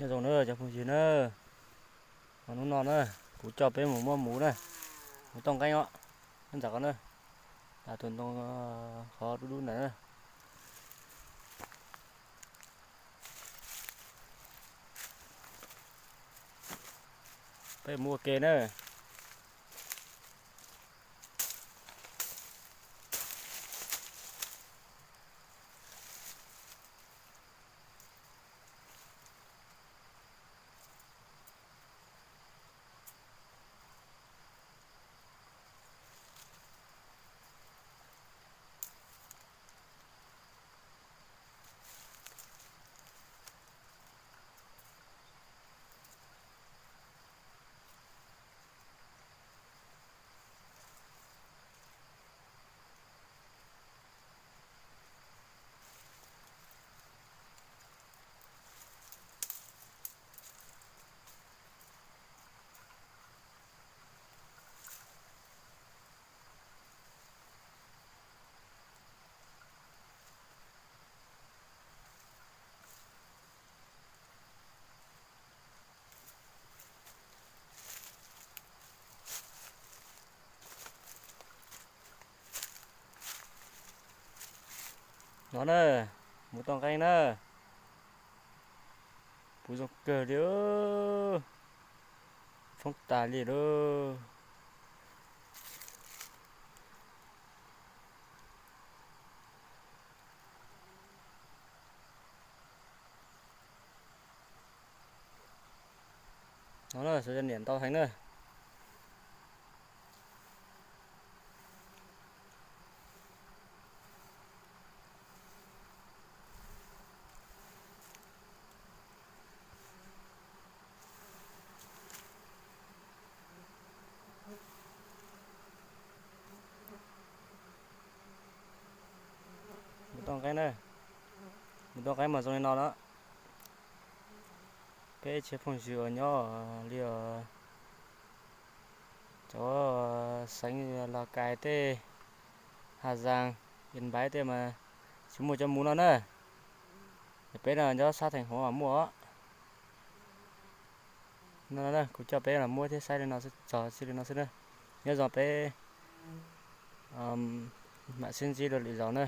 Nyob zoo na cov phooj ywg na, hnub no na, kuv coj peb mus muab muv na, muv toj nqeeb os, nyob ntawm ko na, tus ntoo qhov dub dub ntawd na. Peb mus ua ke na. No na, muv toj nqeeb na, puv zoo kawg li, foob tas li lauj. No na, xyov yog niam ntau heev na. Muv toj nqeeb na, muv toj nqeeb mas zoo li no na. Peb tsoom phooj ywg uas nyob li cov xeev Lào Cai tej, Hà Giang, Yên Bái tej mas tsis muaj cov muv no na. Peb no nyob sab Thanh Hóa mas muaj os. No, kuv coj peb los muab thiab saib li no xwb, txog txij li no xwb na. Nyob zoo peb mam sib ntsib dua lwm zaus na.